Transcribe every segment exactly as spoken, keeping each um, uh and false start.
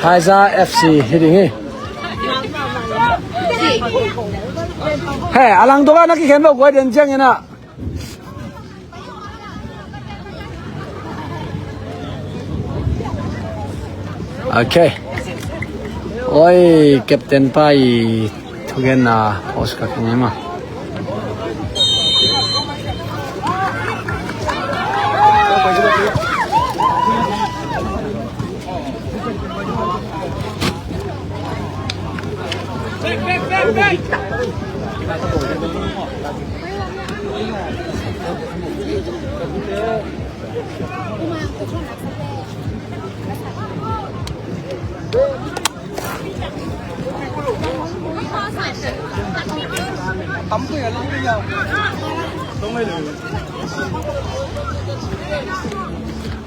Phaiza F C hi ding hi. He, a lang dawk a na kikhen lo guai den ciangin ah. Ok. Oi, captain pa i thugenna post ka keng ema.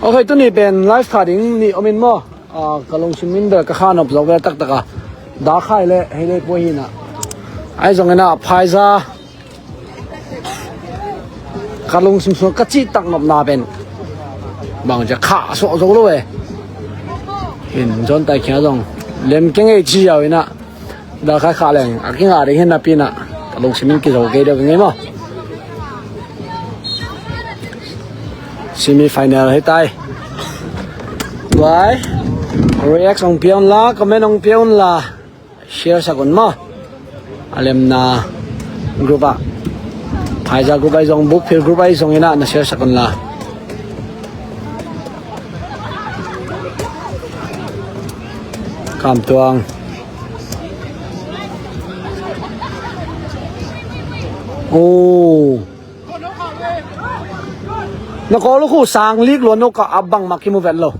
Ok, tuni pen live thading nih om in maw? Ah, ka lungsim in bel ka khanop zo ve taktak a. Dak khai le hei le pua hi na. Ai zong ina phaiza. Ka lungsim sung ka cih tak nopna pen bang cia khah suak zo lo e. Hin John Tai Khiang zong lem keng ei ci yau ina. Dak khai khah leng a kingah ding hin napi na. Ka lungsim in kizo kei deuh keng ei maw? Semi final hi tai. Bai. React ong pia un la, comment ong pia un la. Share sak un maw? A lemna group ah. Phaiza group ah i zong, Bukphir group ah i zong ina na share sak un la. Kamtuang. Oh. Na kawl khu sang lik luan no ka abang mak kimu vet lo.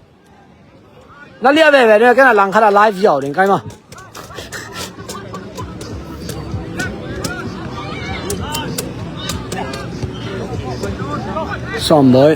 Na lia veve ne kena lang khat a live ziau ding kai ma. Som doi.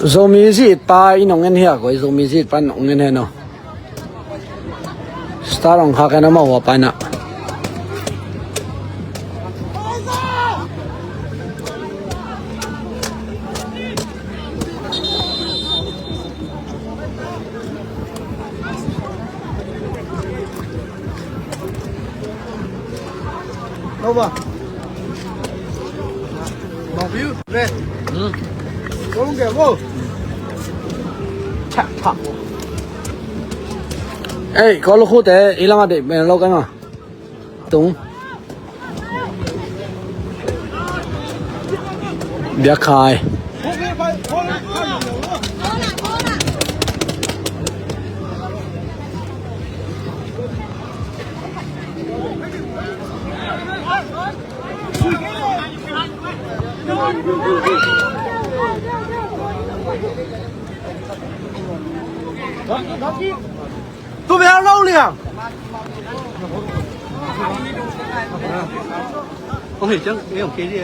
Zomi zit pa in ong en hia koi, Zomi zit pa in ong en heno. Star ong khak en a mau a paina. Over. Bang piu ve. Kong ke mo. Chak chak. Ei, ko lo khu te, i lama de, men lo kai ma. Tung. Biakhai. Tu biar lo liang. Ôi, chắc mấy ông kia đi.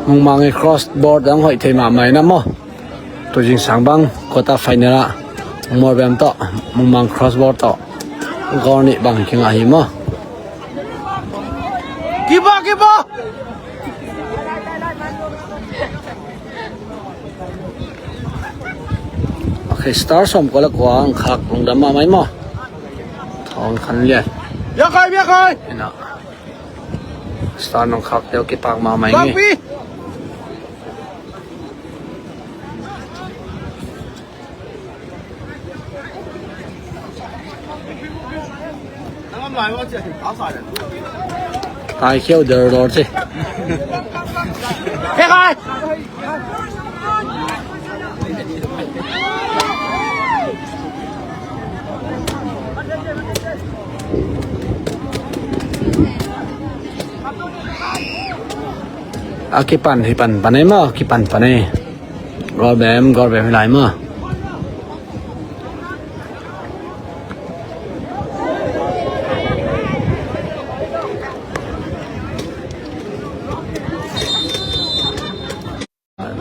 Mong Mang i cross bar dang hoih thei mahmah ina maw. Tuzing sang bang quarter final ah Morbem tawh Mungmang cross bar tawh goal nih bang kingah hi maw. Kipa, kipa. Okay, star sawm kua le kua ang khak lungdam mahmah maw. Thawng khan lian. Biakhai, biakhai. Ina. Star nong khak deuh kipak mahmah ngi. Bangpi. Taikhiau der dor ci. A kipan hi pan pan ei maw, kipan pan ei. Goal bem, goal bem hi lai maw.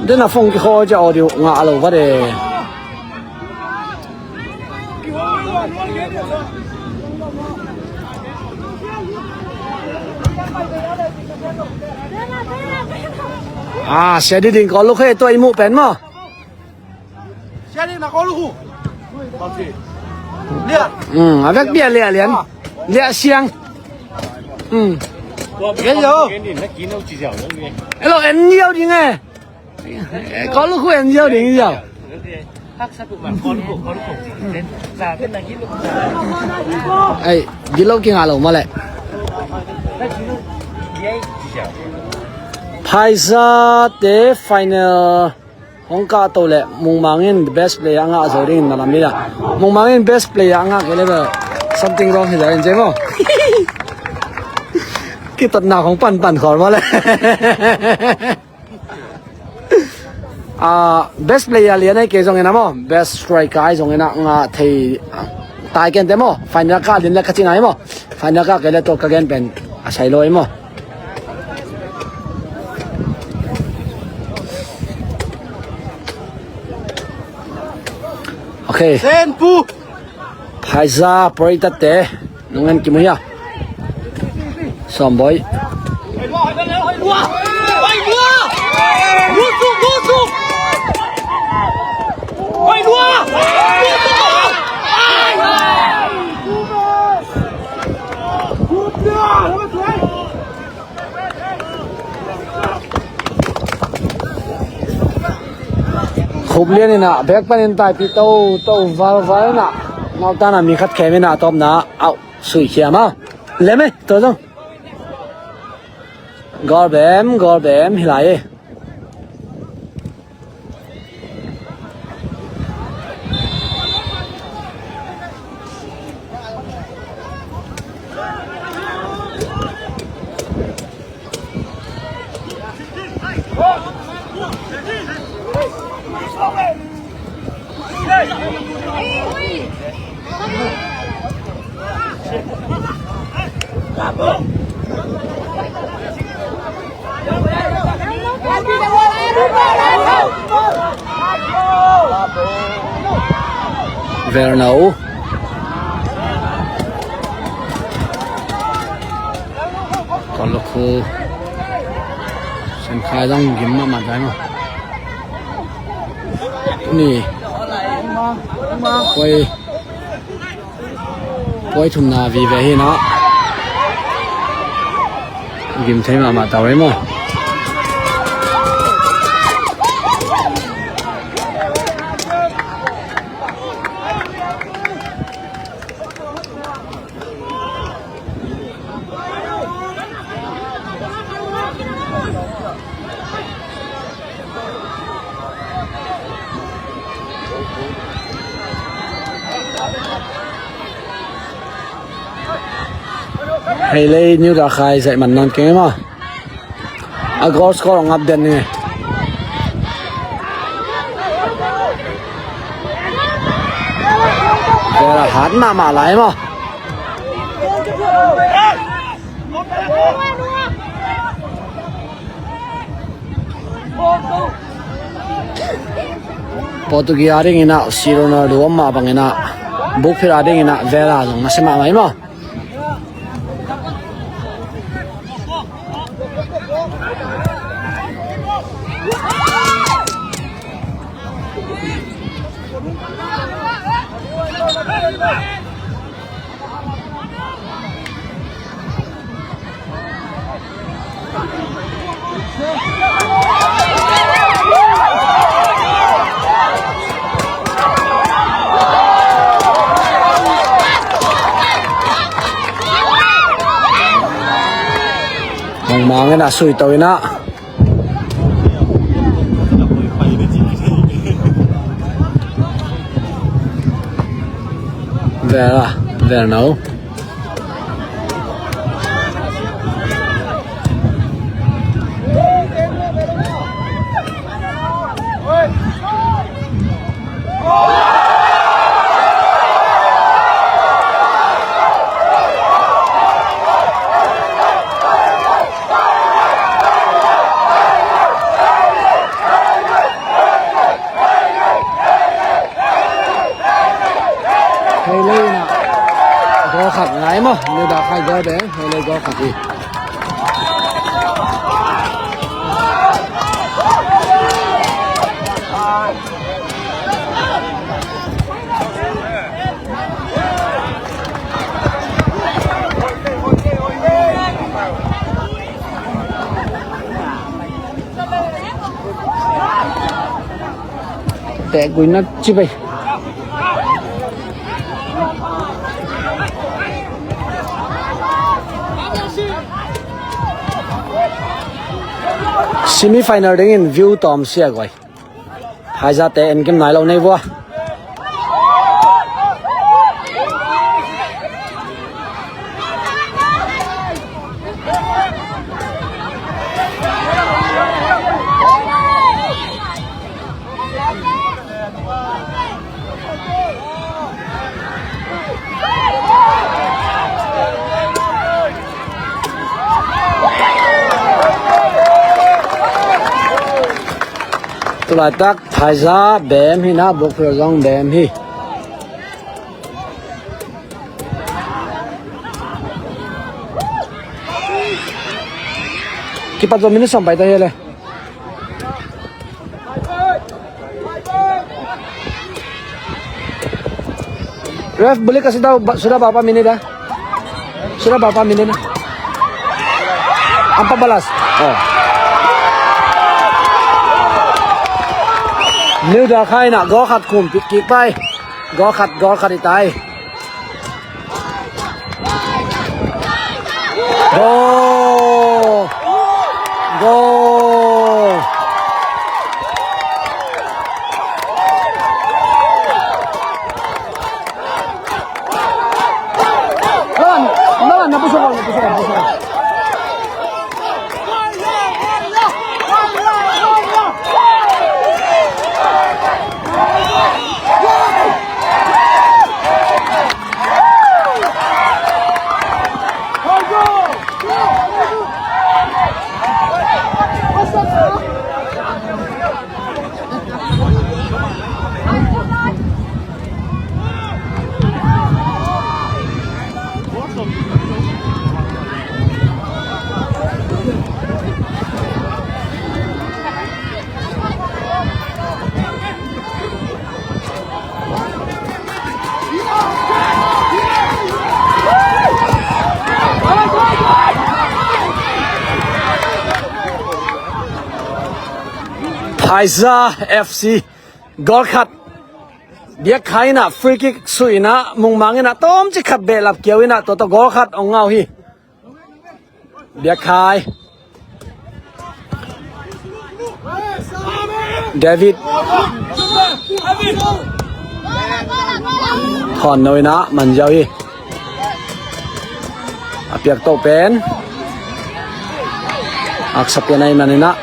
Den a phone kikhawl ciah audio ngah lo va de. Ah, sia di ding ko luk he, tua i muh pen maw. Sia di na ko luk hu. Lia. Hmm, a vek bia lia lian. Lia siang. Hmm. Hello, en liau ding e. Ko luk hu en liau ding liau. Ai, gilo ki ngalo male. Phaisa te final hong kah to le Mungmang in best player a ngah zo ding in na lam hi a. Mungmang in best player a ngah kei le bel something wrong hi zaw in cia maw. Kitotna hong panpan khol male. Ah, best player lian ai kei zongin a maw, best striker ai zongin a ngah thei, ah, tai kente maw. Final kah din le ka cina ai maw. Final kah kei le to ka gen pen a sai lo ai maw. Ok. Senpu. Phaisa pori tatte nungen kimu hia. Sawmboi. Khup lian inah bek panin taipih to to valval inah, nautan a mi khat khem inah tawpna auh suih khiam a. Lem e, to zong. Goal bem, goal bem hi lai e. Verno. Kawlkhu Senkhai zong gim mahmah zai maw. Ni. Koi. Koi thumna vive hi na. Gim thei mahmah tau ei maw. Hei lei New Rakhine zaih man nawn keng e maw. A goal score hong ap den ni. Vel a hat mahmah lai maw. Portugal a dingin ah, si Ronaldo om mah bangin ah, bukphit a dingin ah, Vela zong nasia mahmah hi maw. Mangin a sui to in a. Vel a, vel no. Hei lei na goal khat ngai maw, New Dakhai goal beng, hei lei goal khat hi. Teh gui na ci bai. Semi final dingin view tawm sia guai. Haizate en kim nai lo nei vua. Tulaitak Phaiza bem hi na, Bokphil zong bem hi. Kipat zo minit sawm pai ta hi le. Ref, buli ka sudah, sudah berapa minit dah? Sudah berapa minit dah? Empat belas. Oh. New Dakhai na goal khat khum pit kik pai. Goal khat, goal khat i tai. Goal! Goal! Nalan, nalan, na puso ko, na puso ko, na puso ko. Phaiza F C goal khat. Biakkhai in ah free kick suih in ah, Mungmang in ah tawmcik khat behlap kiau in ah, tua tawh goal khat hong ngah uh hi. Biakkhai. David. Thawn no in ah man ziau hi. A piak toh pen haksa pian ahih manin ah.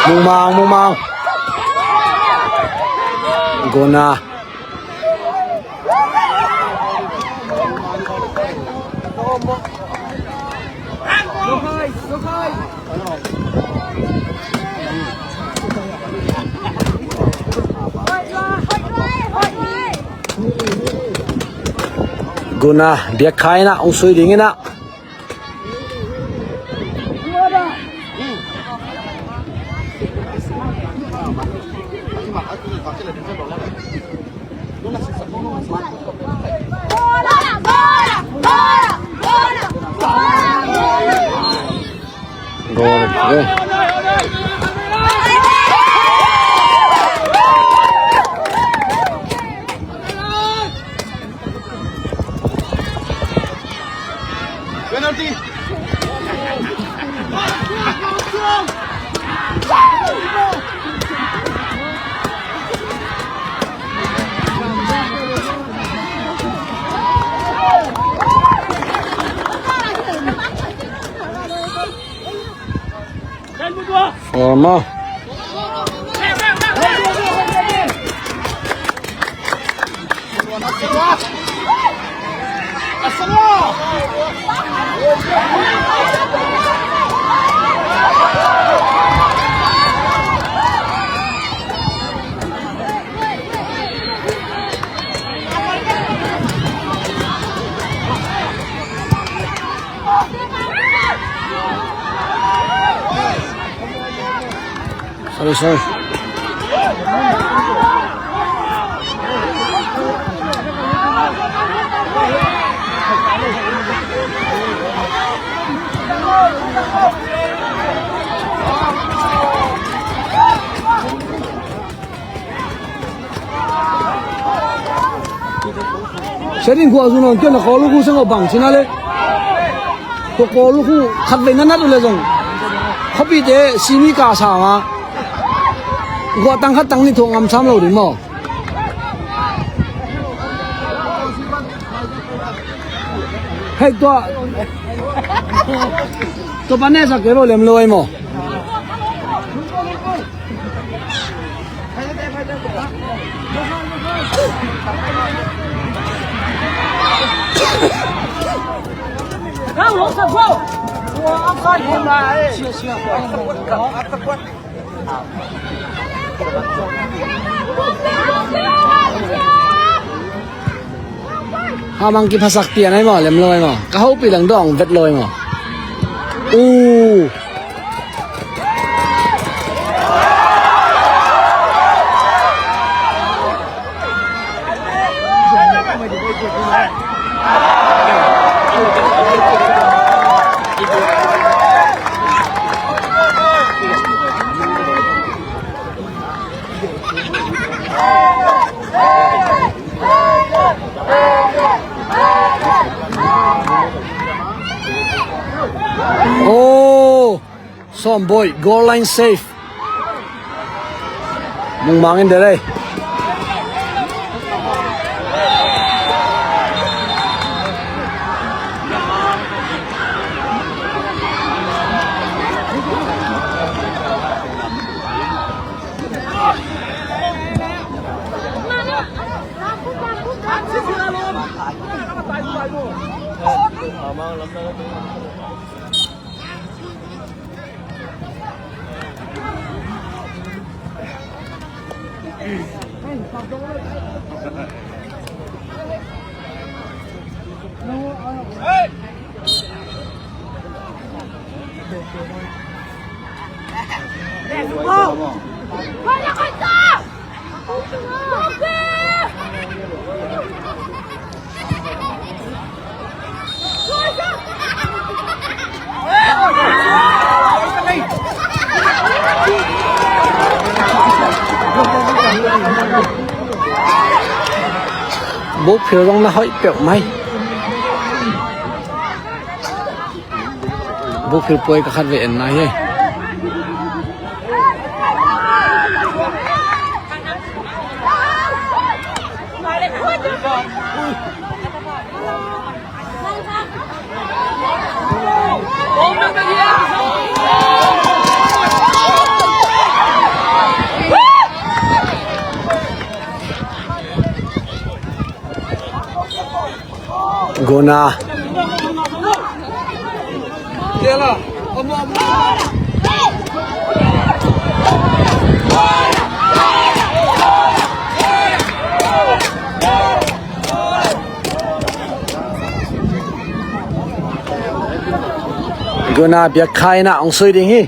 Mungmang, Mungmang. Guna. Guna, Biakkhai in ah hong sui ding in ah. Goal, goal. Penalty. Forma. Sorry, sorry. Sia Ding Khua zu nawn kei na kawl uh khu seng aw bang cina le. Tua kawl uh khu khat vei na nat uh le zong khuapite simi ka sa ma. Guah tang khat tang nih thuak ngam sam lo ding maw. Hei tua. Tua pa ne sa kei lo lem lo ai maw. Hamang kiphasak pian ai maw, lem lo ai maw. Ka hopih leng dawng vet lo ai maw. Uh. Oh, Sawmbawi, goal line save. Mungmang in de lei. Buk phir zong na hoih peuh mai. Buk phir puai ka khat ve en nai hi. Guna. Guna biakkhai na ong sui ding hi.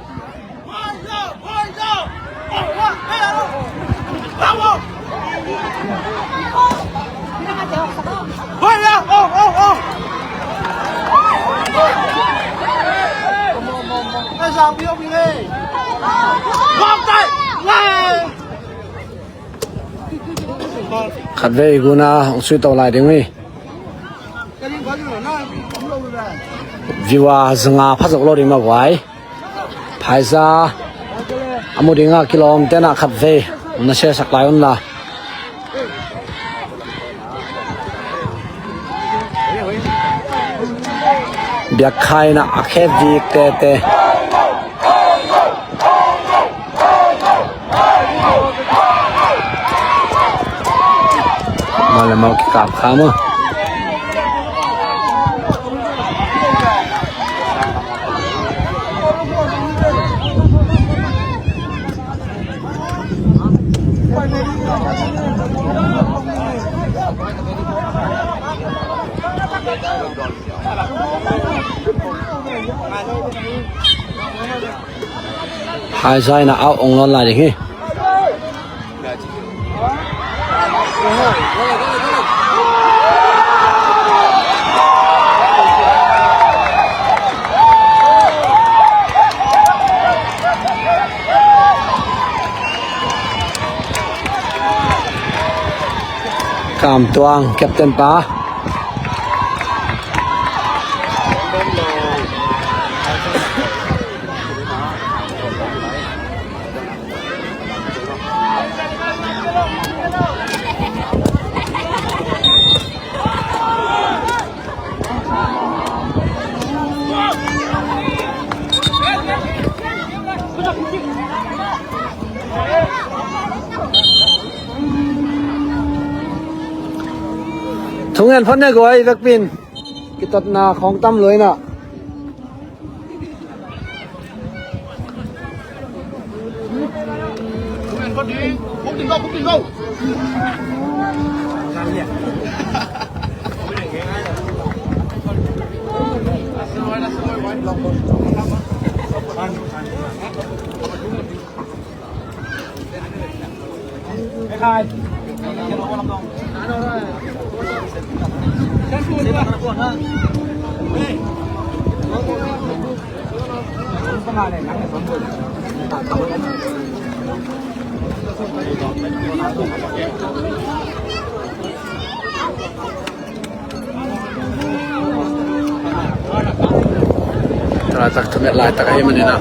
Khatvei guna hong sui to lai ding hi. Viewer zanga pha zo lo ding mah vai. Phaiza a mu ding a kilawm tenah khatvei na share sak lai un la. Biakkhak in a khe vik tete. Mau le mau kikap kha maw. Phaiza in a au ong lawn lai ding hi. Kam Tuang, captain pa. Thungen phot ne guai vekpin. Kitatna khawng tam luaina. Laitak thunget laitak ahi maninah.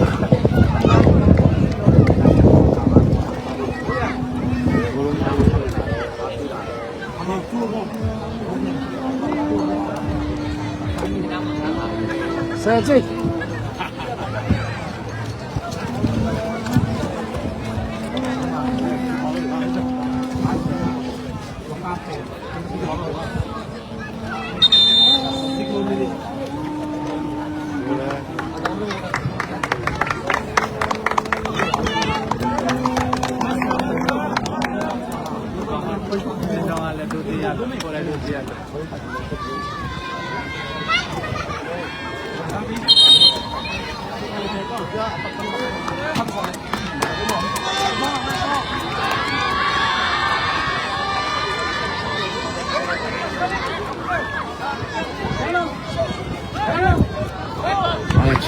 Sejik. Ok.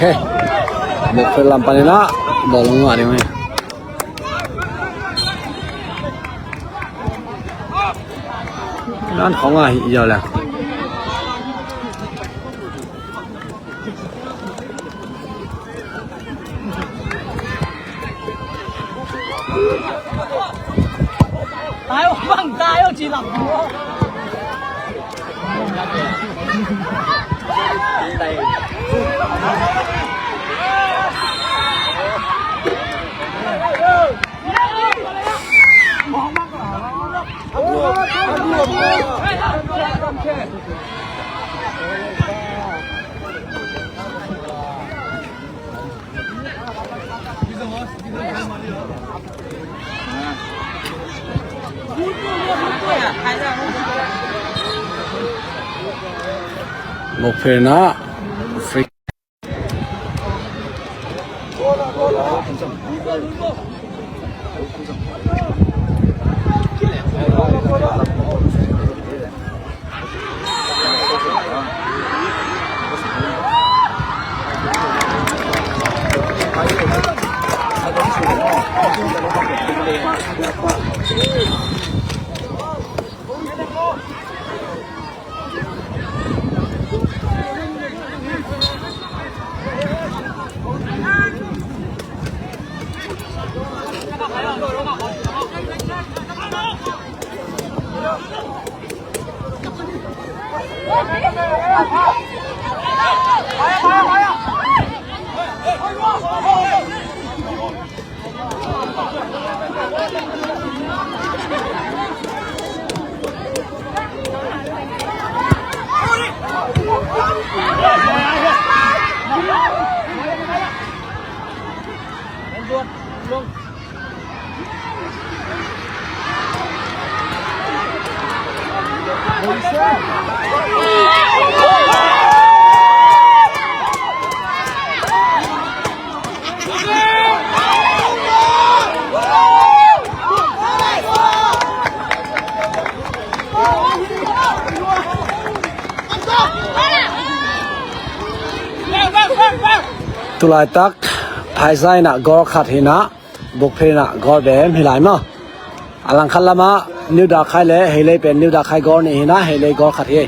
Mukpir lam paninah bawlung ngah ding hi. Nan khong ah hi ia le. Tayo, bang tayo, cilak. Mukpir na free. Tulaitak Phaisa in ah goal khat hi in ah, Bukphir in ah goal bem hi lai maw. A langkhat lamah New Dakhai le Heilei pen New Dakhai goal nih hi in ah, Heilei goal khat hi.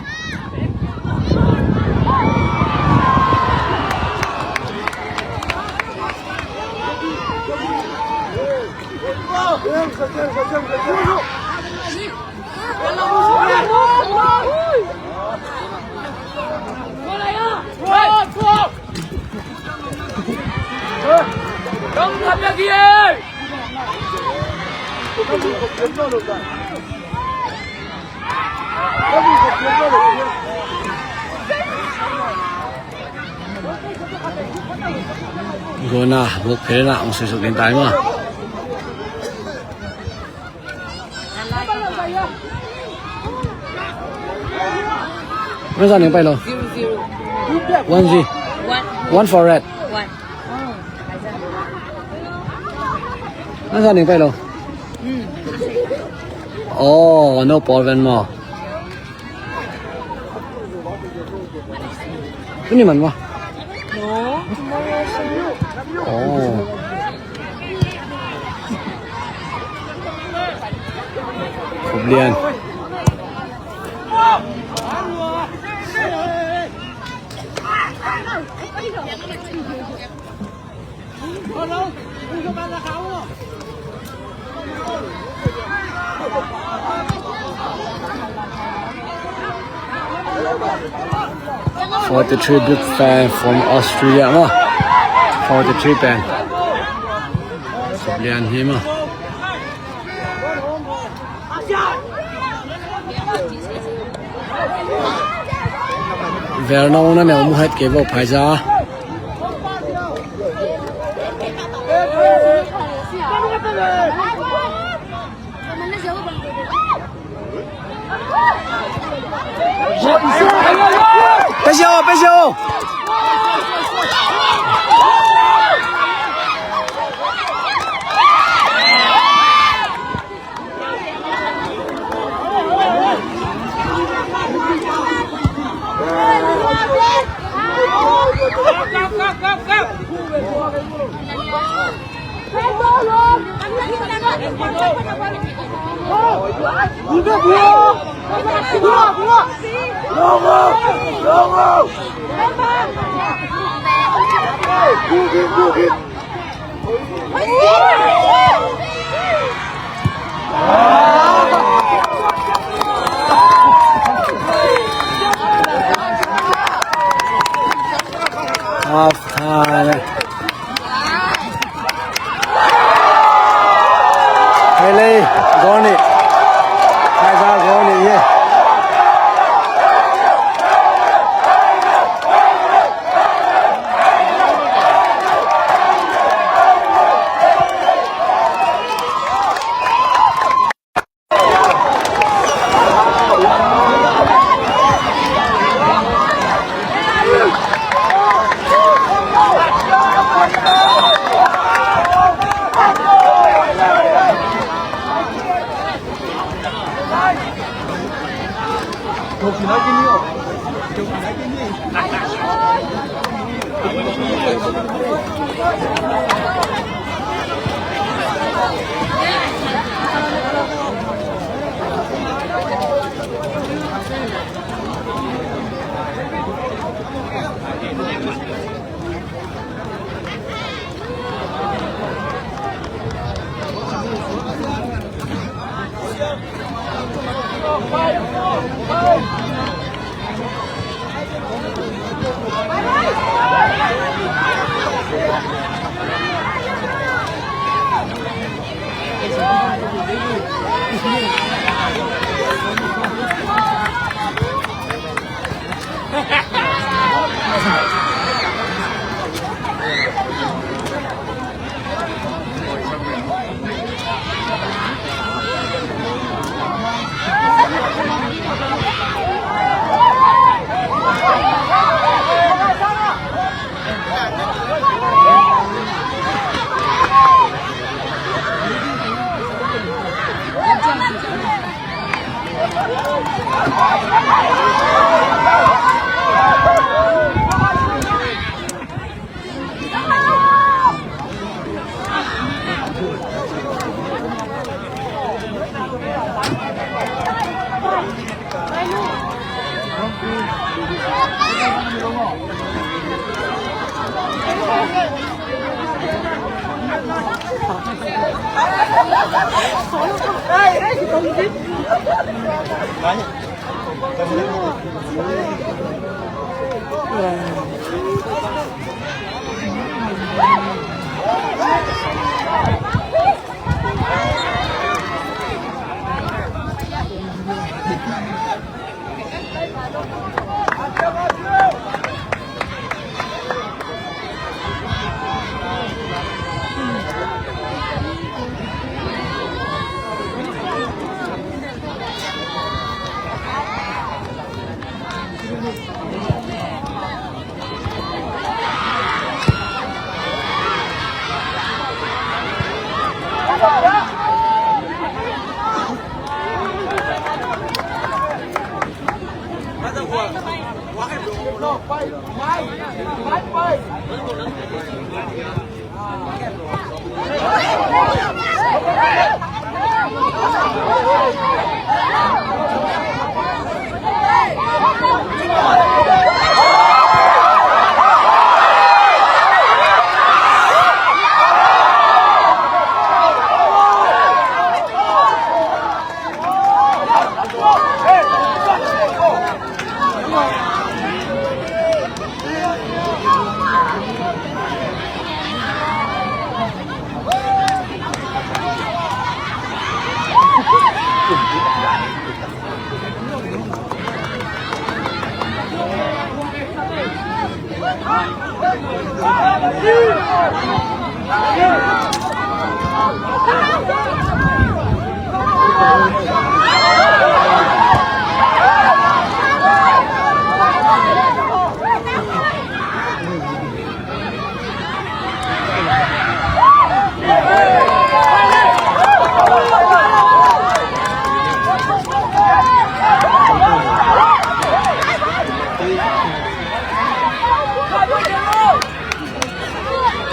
Gona, Bukphir in ah hong suisuk ding tai maw. Masa ning pai lo. Zero, zero. One zero. One. One for red. One. Masa ning pai lo. Hmm. Oh, no problem maw. Tuni man maw? No, tomorrow also. Oh. Khup lian. Forty-three big fan from Australia maw. Forty-three pen. Sublian hi maw. Verna una neu mu het ke vo Phaisa. Pesiau, pesiau. Half time. Heilei goal nih. Phaisa goal nih hi.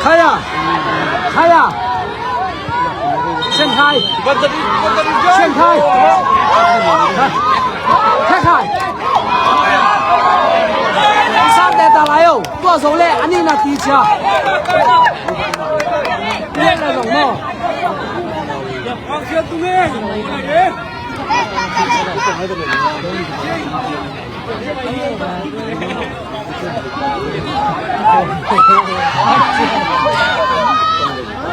Khai a, khai a. Sen khai. Sen khai. Khai khai. Sang te ta lai o. Tua zo le, ani na ti cia. Ni na zong mo.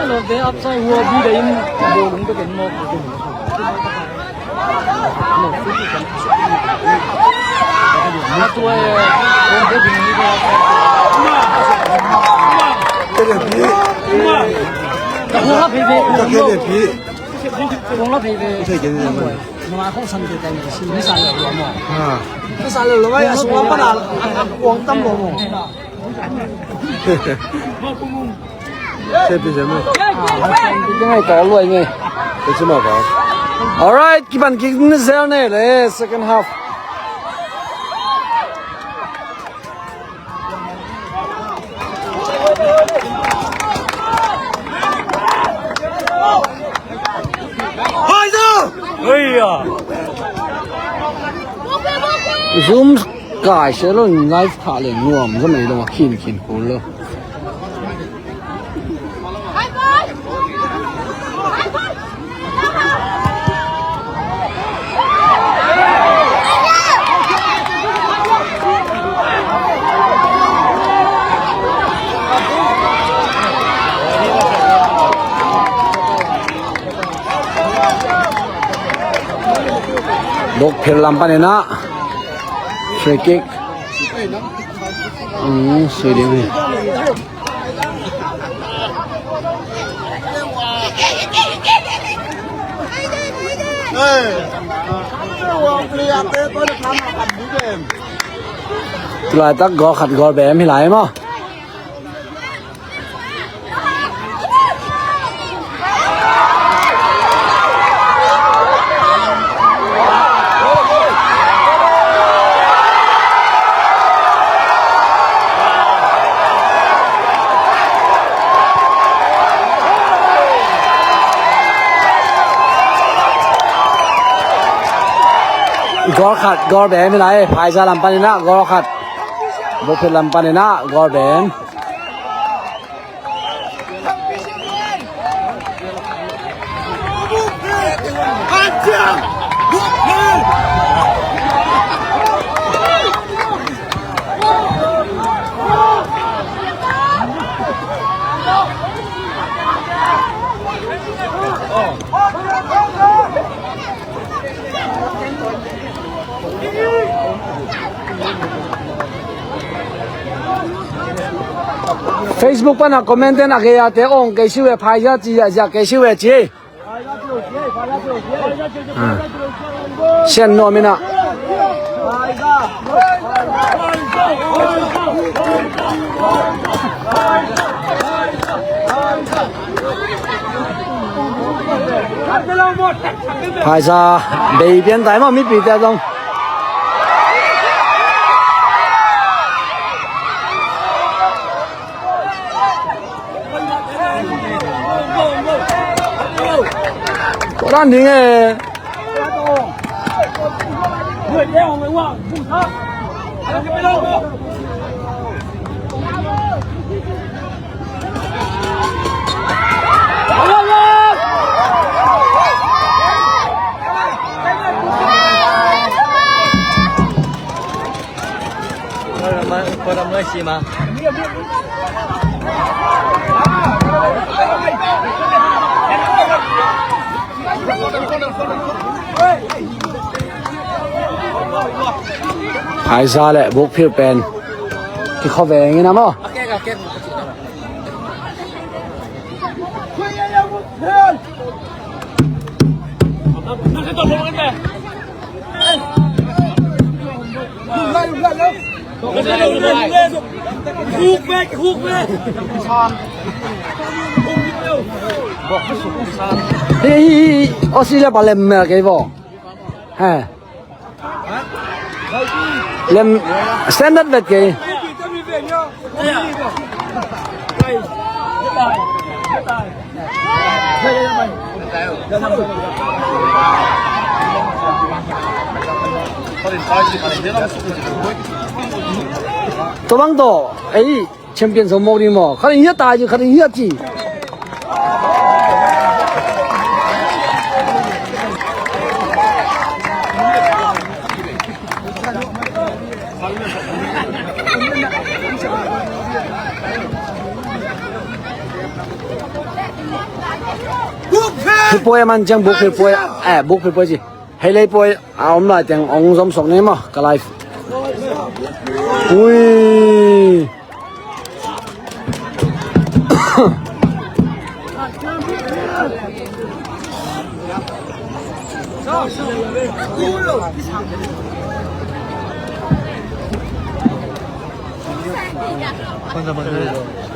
Lawmte upside hua bi dai in bawlung bek en mawk. Ka hua phei ve. Ka hua phei ve. Kong la phei ve. Nua kong san te tai ni si ni san lo lo mo. Ha. Ni san lo lo mai a sung a pan a kuang tam lo mo. Se pi se mo. Pi ngai ta lo ngai. Pi se mo ba. Alright, kipan kick ni zel ne le second half. Zoom kai se lo, live thah le nuam zaw mai lo, khin khin kul lo. Dok phel lam panin ah free kick. Ang sui ding hi. Tulaitak goal khat goal bem hi lai maw? Goal khat, goal bem hi lai, Phaiza lam panin ah goal khat. Bukphit lam panin ah goal bem. Facebook pana comment ten a gei a te ong kei siu e, Phaiza ci a ziak kei siu e ci. Ah. Sian nuam ina. Phaiza bei pian tai maw, mipite zong. Koran ding e. Phaiza le Bukphit pen kikhaveng ina maw. Hih, hih, hih, Australia pa lem mel kei bo. He. Lem standard vet kei. Tua bang tawh ei champion zo mawk ding maw? Khat in hiat tai ci, khat in hiat ci. Hih puai a man ciang Bukphit puai, eh, Bukphit puai ci. Hei lei puai a om lai teng ong zom sok ni maw, ka lai. Ui.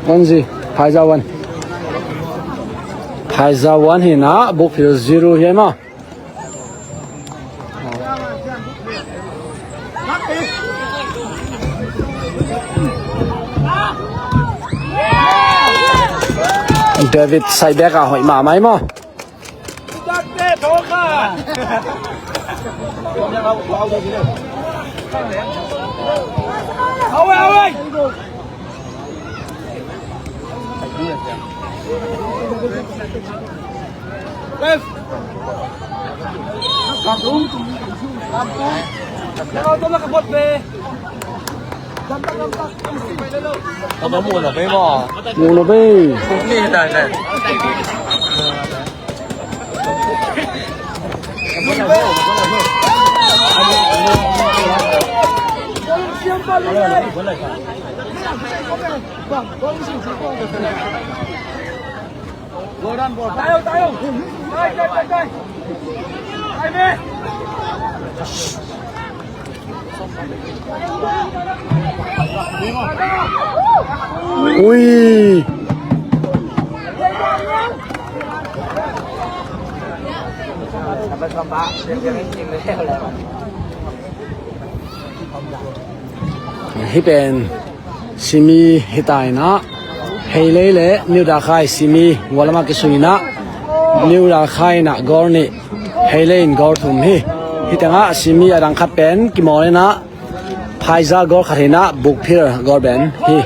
One zero, Phaiza one. Phaiza one hi na, Bukphit zero hi maw. David Saibek a hoih mahmah hi maw. Mu lo bei. Ui. Hih pen simi hi ta in ah, Heilei le New Dakhai simi gualam ah kisun in ah, New Dakhai in ah goal nih, Heilei in goal thum hi. Hi tengah simi a dang khat pen kimawl inah Phaiza goal khat hinah Bukphir goal pen hi.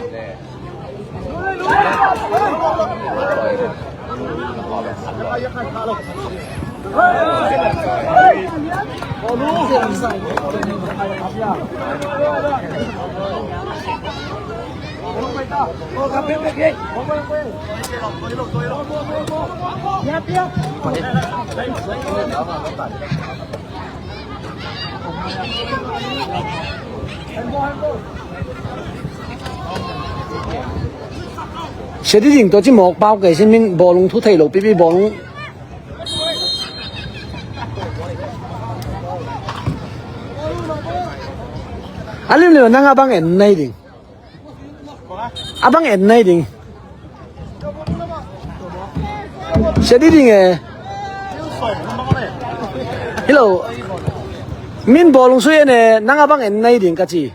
Sia di ding tawh ci mawk pau kei sin min bawlung thu thei lo pipi bawlung. A limlim nang a bang en nei ding. A bang en nei ding. Sia di ding e. Hi lo. Min bawlung sui en e, nang a bang en nei ding ka ci.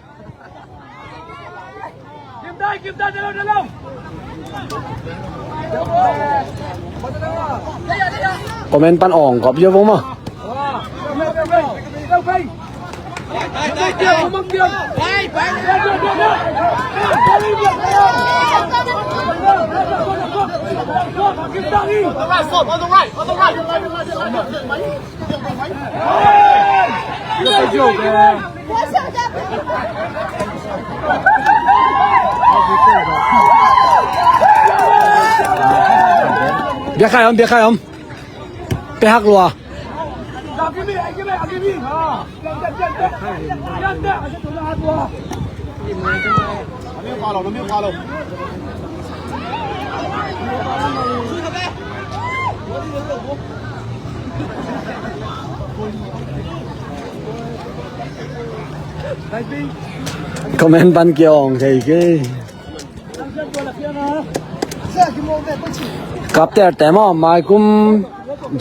Comment pan awng kop yo vong maw. Biakhai om, biakhai om. Pehak lua. Comment pan kiawng thei kei. Kapterte maw, maikum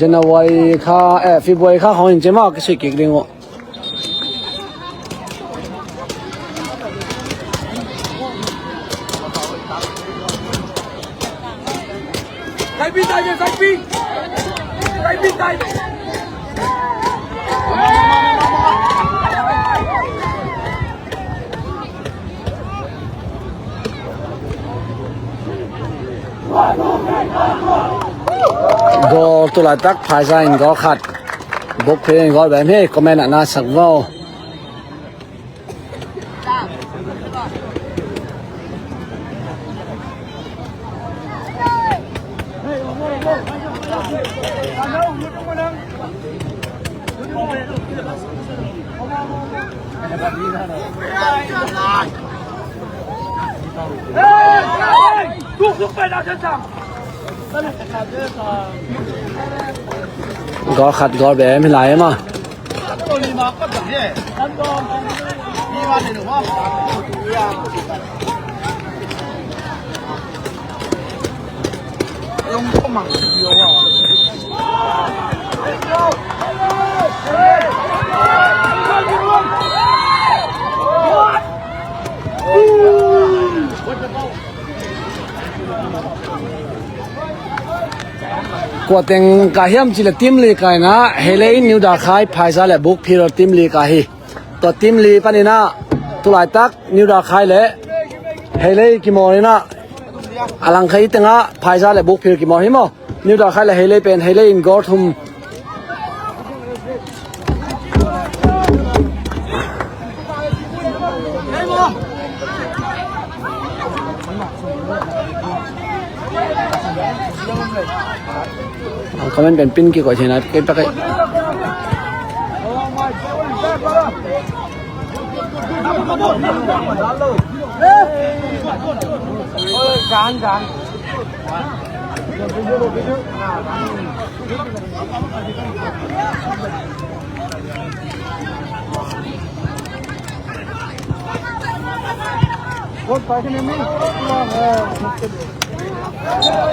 January kha, eh, February kha khawng in ci maw, kisui kik ding uh. Goal tu laitak Phaiza in goal khat, Bukphir in goal bem hi, comment ah na sak vo. Goal khat goal bem hi lai e maw. Kua teng kah hiam cih leh team li kah inah, Heilei in New Dakhai, Phaiza le Bukphir team li kah hi. Tua team li panin ah tu laitak New Dakhai le Heilei kimawl inah, a langkhai tengah Phaiza le Bukphir kimawl hi maw. New Dakhai le Heilei pen, Heilei in goal thum. Ang comment pen pin kikoih theihna kei pek ei.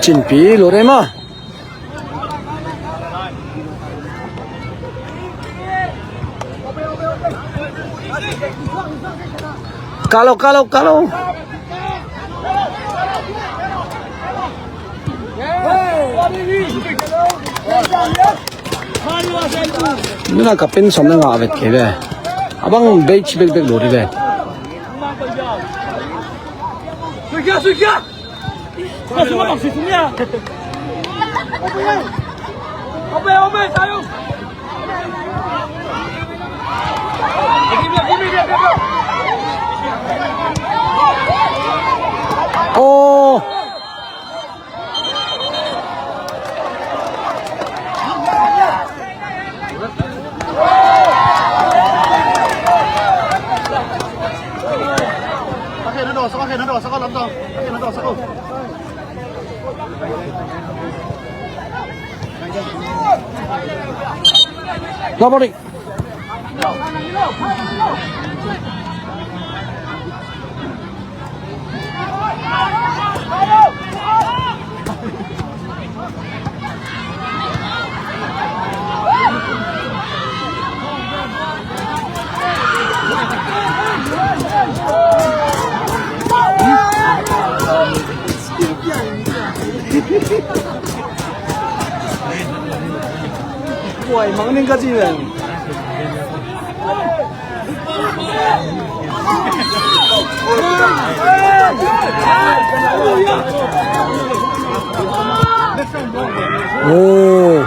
Cinpi lo rei maw. Kalo, kalo, kalo. Nuna ka pen som na nga vet kei ve. Abang bei chi bek bek lo di ve. Oh. Lawm aw ding. Kuai mang ning ka ci leng. Oh.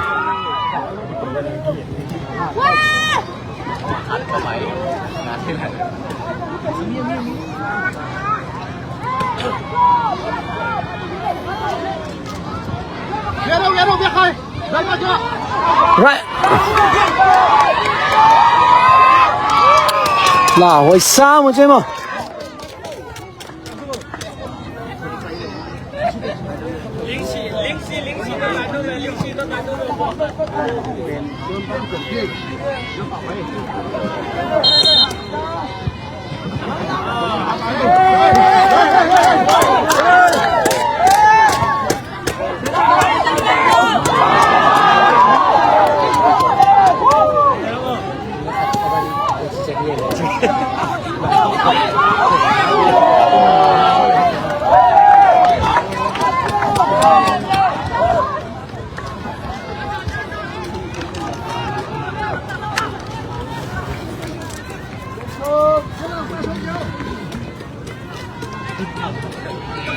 Right. La hoi sa mo che mo.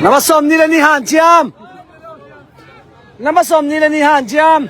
Namba sawmnih le nih hanciam. Namba sawmnih le nih hanciam.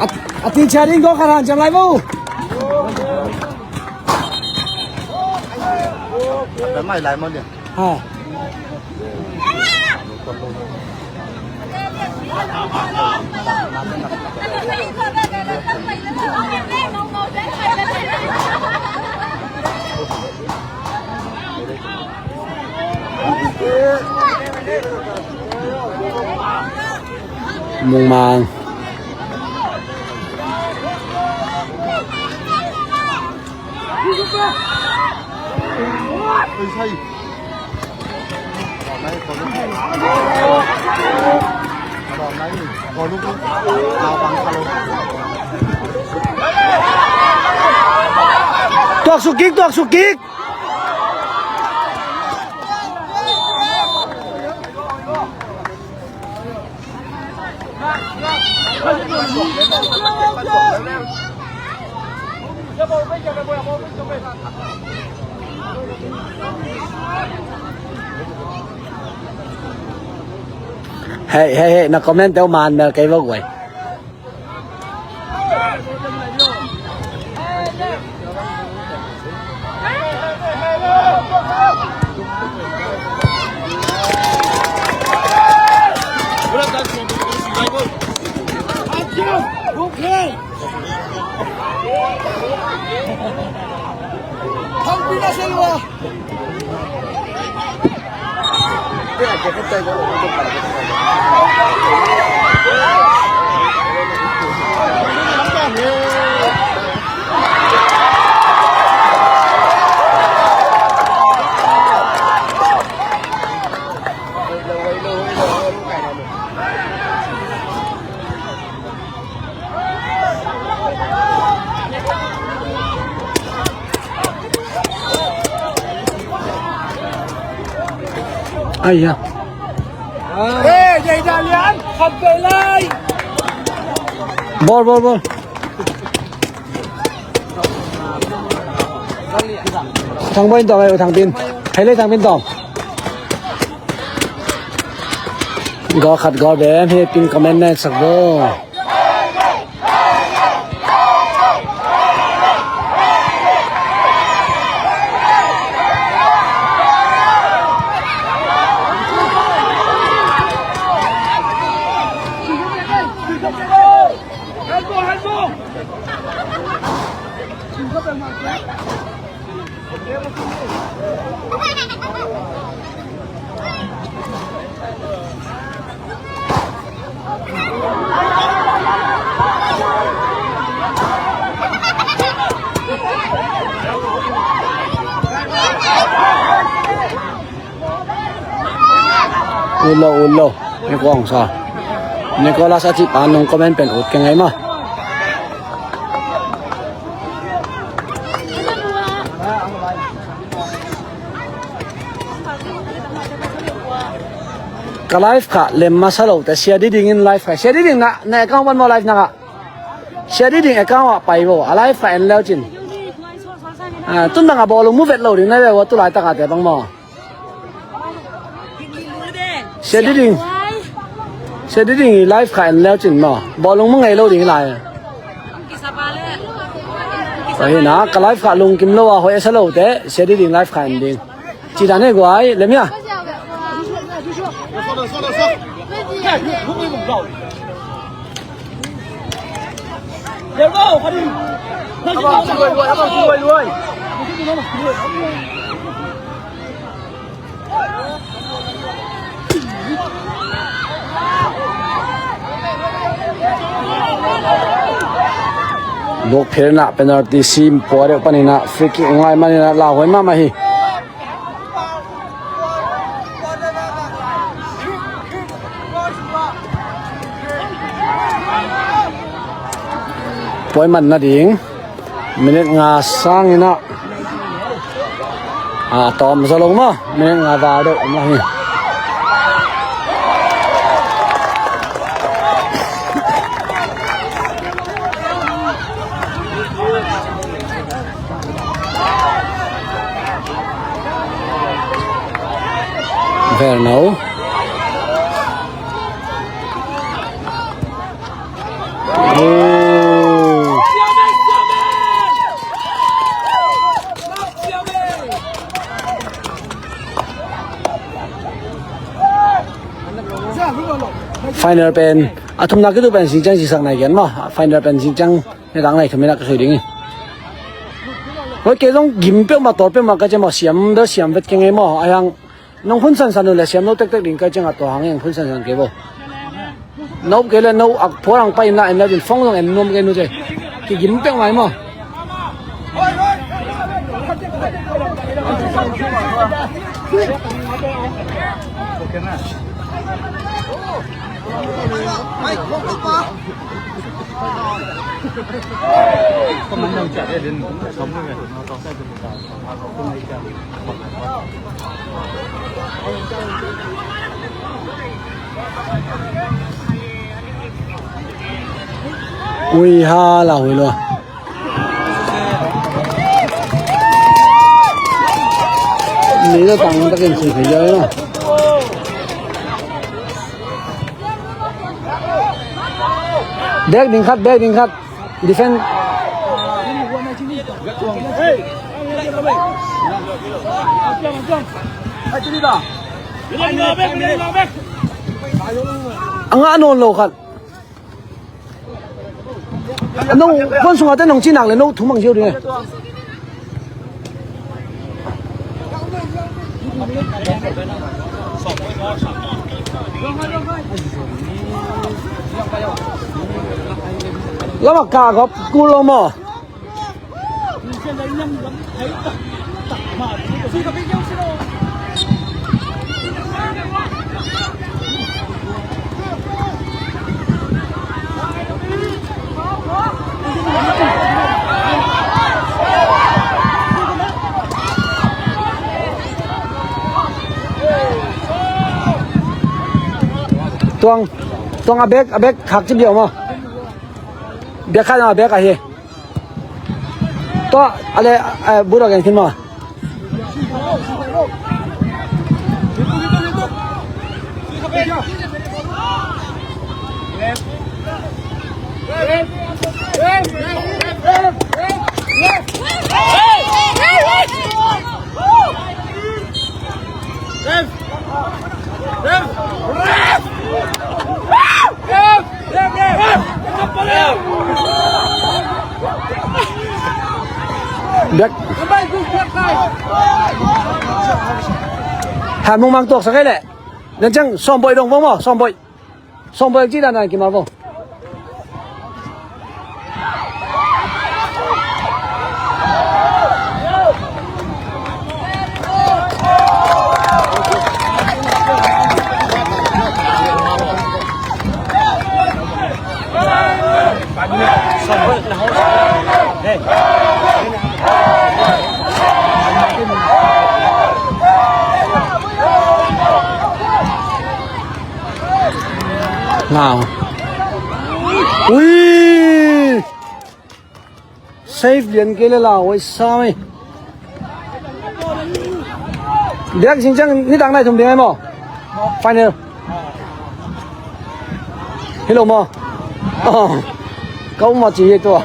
A, a tin chia ding ko khat hanciam lai vo. Mai lai mo dia. Ha. Mung Mang. Tuaksuk kik, tuaksuk kik. Hei, hei, hei, na comment teuh man mel kei vo guai. Ai ya. Bol, bol, bol. Thang Boy in tawm, eh, Thang Pin. Hei le Thang Pin tawm. Goal khat goal bem hi, pin comment na sak bo. Ut lo, ut lo. Ni kuang sa. Nicholas a cih pa nong comment pen ut keng ai ma. Ka live kha lem masa lo te, Sia Diding in live kha. Sia Diding na, na account pan maw live na kha. Sia Diding account ah pai bo, a live kha en leu cin. Ah, tun dang a bawlung mu vet lo ding na ve bo, tu laitak a te bang maw. Sia Diding. Sia Diding i live kha en leu cin maw. Bawlung mu ngei lo ding lai. Ahi na, ka live kha lungkim lo a, hoih a sa lo te, Sia Diding live kha en ding. Ci dan he guai, lem ia. Buk phirna penalty sim pua deuh paninah free kick ngai maninah lauhuai mahmah hi. Puai man nading minit nga sanginah a tawm zaw lo maw, minit nga val deuh om lo hi. Vel no. Final pen a thumna kitu pen singciang sisak nai gen maw. Final pen singciang Nidang nai thum in a ka sui ding hi. Hoi kei zong gim peuhmah tawl peuhmah ka ciam a siam bel siam vet keng ei maw. A hiang nong hun sansan uh le siam lo tektek ding ka ciang a tua hang hiang hun sansan kei bo. Nop kei le no a phual ang pai in la en lo din fong zong en nuam kei nu ce. Kigim peuhmah ei maw. Ui ha la hui lua. Ni la tang ta ken si si ja na. Back ding khat, back ding khat. Defend. A ngah nawn lo khat. No, puan sungah te nong ci nak le no thu mang ziau ding e. Lama ka gop kul lo maw? Tuang, tuang a bek, a bek khak ci biau maw? Bek khat a bek ahi. Tua, ale, eh, burak en khin maw? Bek. Ha, Mungmang tuak sak e le. Nan ciang Sawmboih dong vo maw, Sawmboih. Sawmboih ci dan nan kimal vo. Ngau. Ui! Save lian kei le lau, oi sam ei. Biak zing ciang nitak nai thum ding ai maw? Final. Hi lo maw? Oh. Ka um a ci hi tua.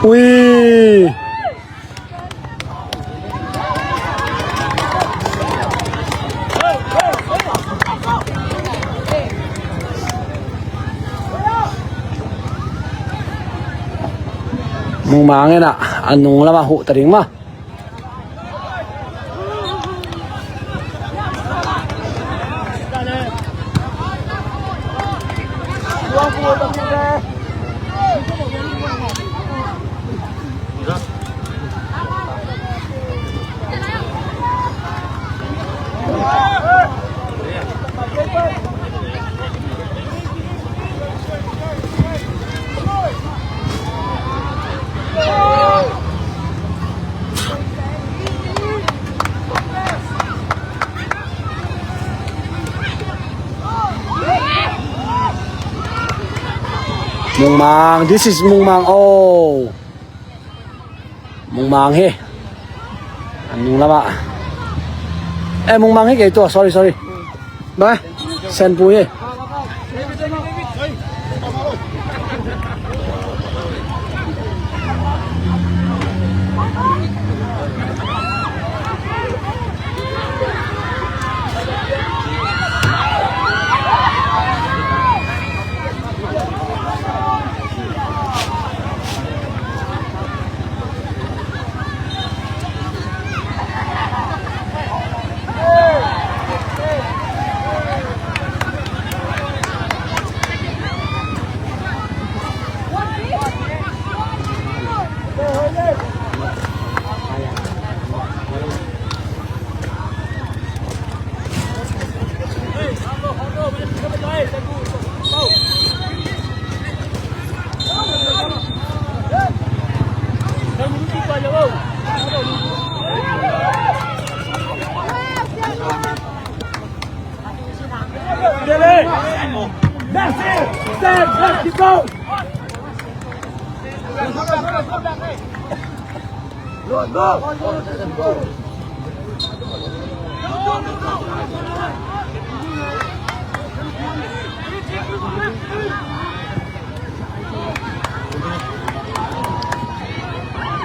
Ui. Mungmang in ah, a nung lamah huh ta ding mah. Mungmang, this is Mungmang. Oh. Mungmang hi. An nung lamah. Eh, Mungmang hi kei tua. Sorry, sorry. Ba? Senpu hi.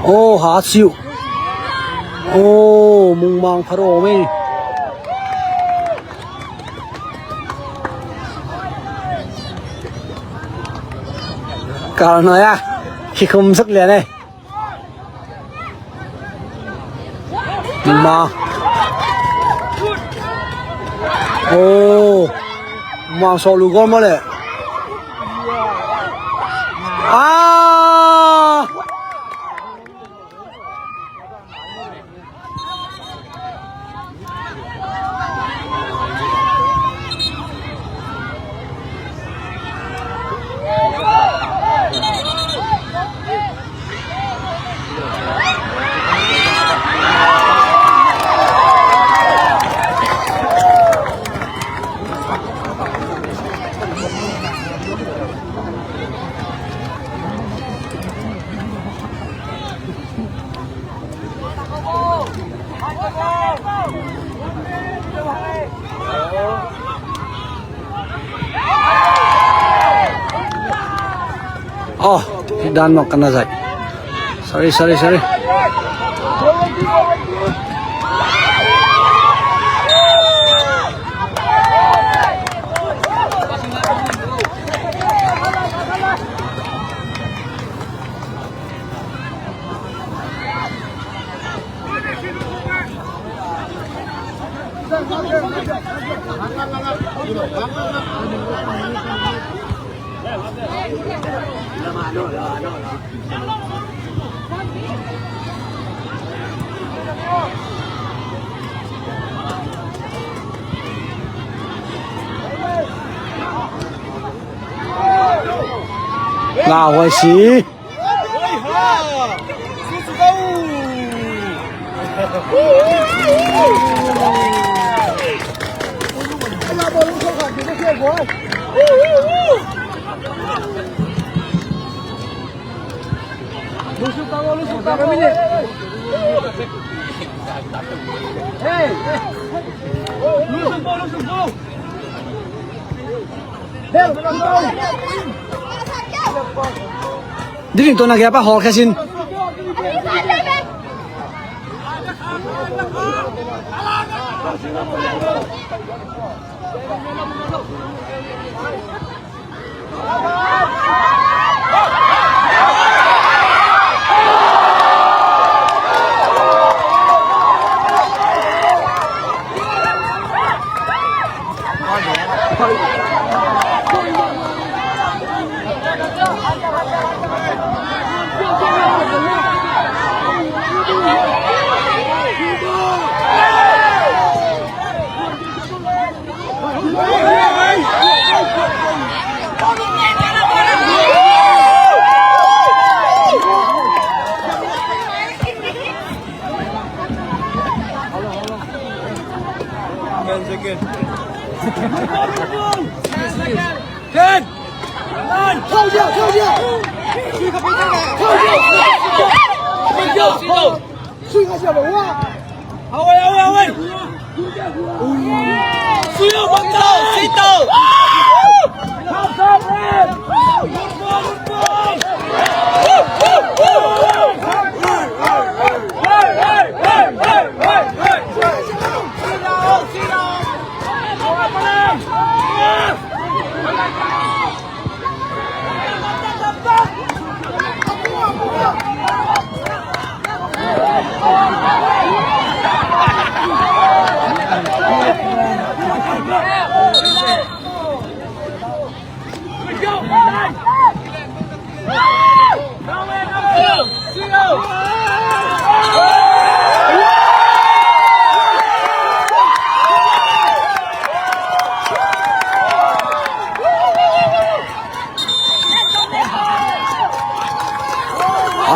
Aw, ha siu. Aw, mungmang phat aw mei. Kal noi a. Kikhum sak lian e. Mungmang. Aw. Mungmang sawh lu gol maw le. Ah! Oh, dan nok kana zai. Sorry, sorry, sorry. Nga huai si. Diding tawh na gei a pa hawl khe sin.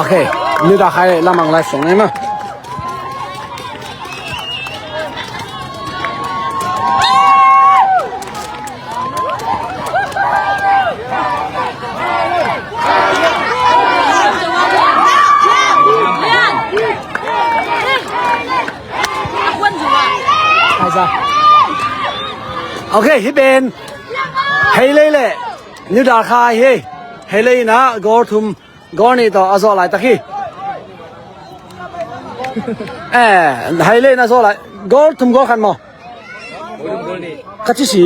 Okay, nida khai lamang lai song ne ma. Okay, hi pen. Hei lei le. Niu dar khai hi. Hei lei na gol thum. Gol nih tawh a zawh laitak hi. Eh, hai le na zo lai. Goal thum goal khat maw. Ka ci si.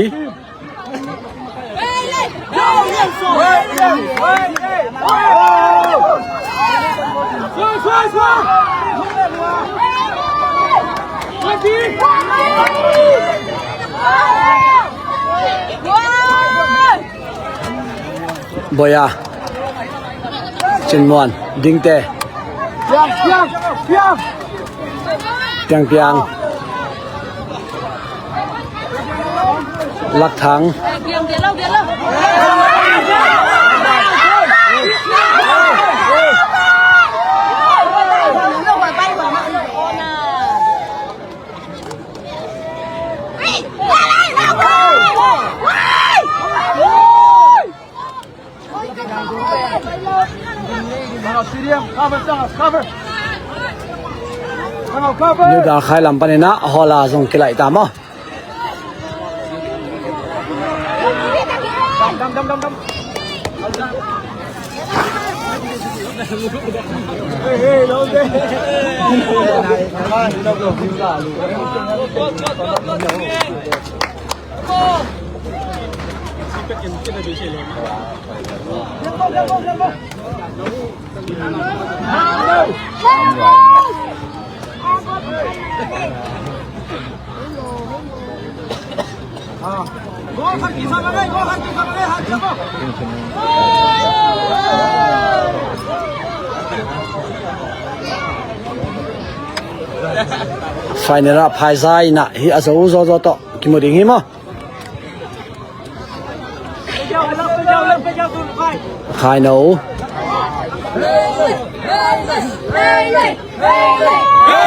Boya, Cin Muan, Dingte, Piang Piang, Lak Thang. New Dalkhai lam panin ah Hola zong kilaih ta maw. Final ah phaizai in ah hih a zo zawzaw tawh kimu ding hi maw. Khai no.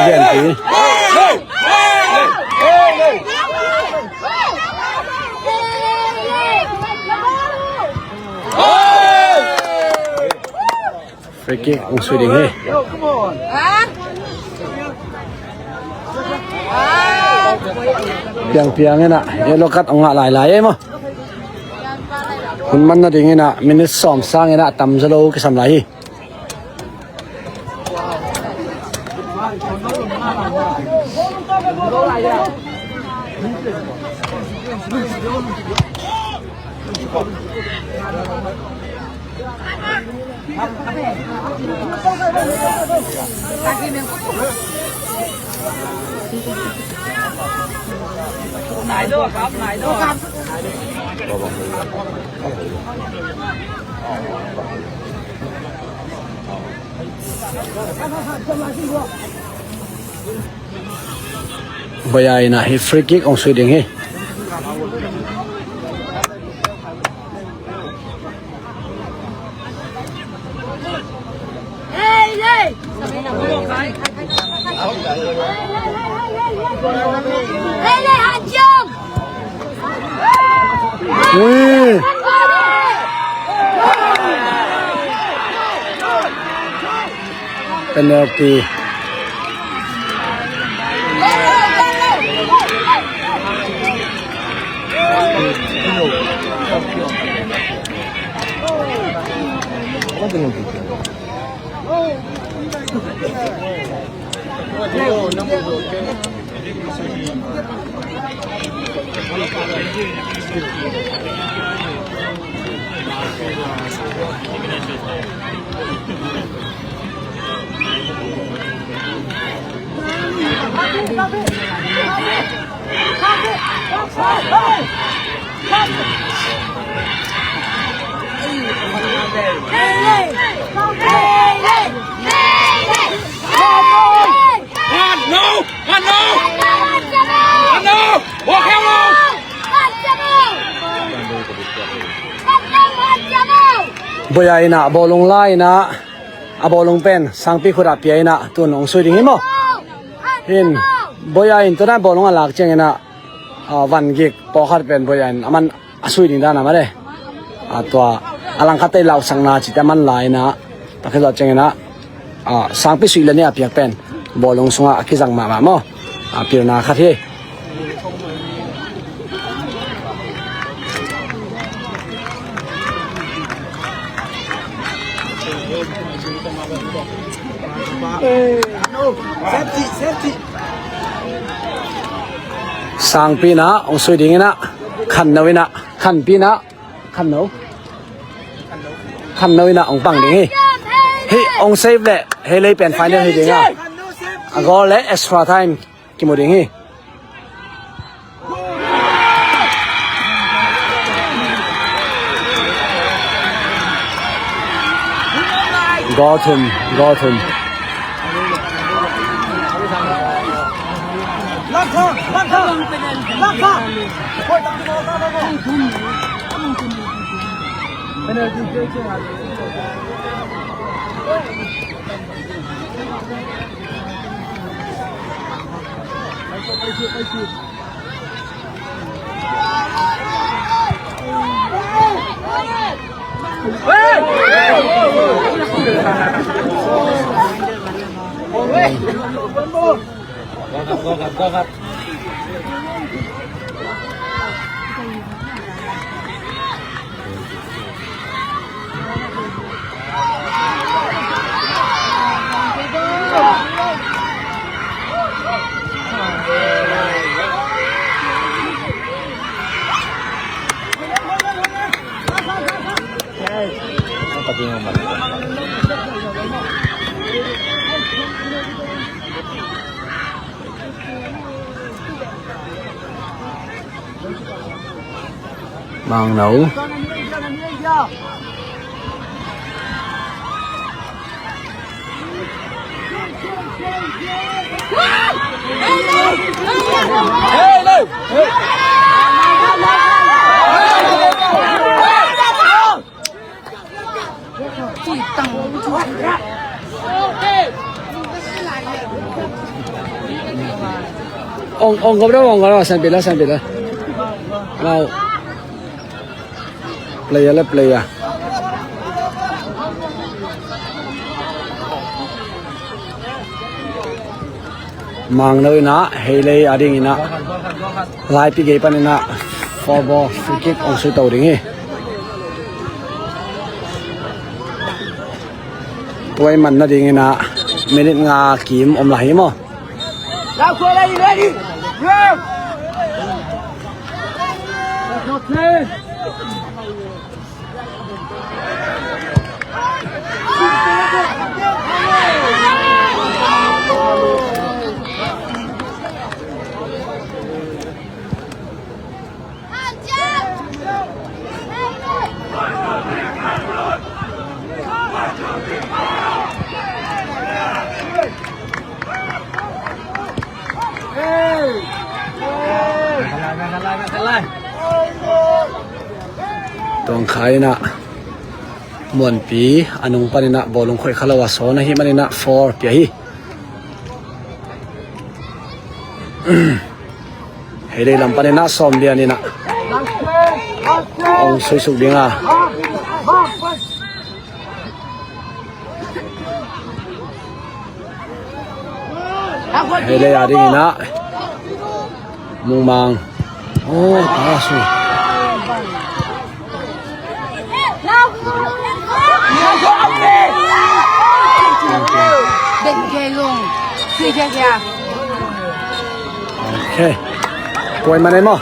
Lianpi. Free kick hong sui ding hi. Piang Piang in ah yellow card hong ngah lailai ei maw. Hun man nading in ah minute sawm sang in ah tamzaw lo kisam lai hi. Boya in ah hih free kick hong sui ding hi. Ui. Penalty. Boya in ah bawlung la in ah, a bawlung pen sangpi khut ah pia in ah tun hong sui ding hi maw. Hin Boya in tun ah bawlung a lak ciangin ah, a, van gik pawlkhat pen Boya in a man a sui ding dan a mah le. A tua a langkhat tei lausakna cite a man la in ah, tak hi zawh ciangin ah, a, sangpi sui le nih a piak pen bawlung sungah a kizang mahmah maw. A, pilna khat hi. Sangpi in ah hong sui ding in ah, Khanno in ah, Khanpi in ah, Khanno, Khanno in ah hong pang ding hi. Hih hong save leh Heilei pen final hi ding a, a goal leh extra time kimu ding hi. Goal thum, goal thum. Mangno. Ong, ong, kau dah, ong, kau dah, sambil lah, sambil lah. Mau. Player lah, player. Mangno in ah, Heilei a ding in ah, laipi gei pan in ah, four ball, free kick hong sui to ding hi. Tua i man nading in ah, minute nga kim om lai hi maw. Tuangkhai in ah, Muanpi a nung pan in ah bawlung khoih kha lo a sawn ahih man in ah four pia hi. Heilei lam pan in ah Sawm Lian in ah hong suisuk ding a. Heilei a ding in ah Mungmang. Oh, ta su. Okay. Tua i man ei maw.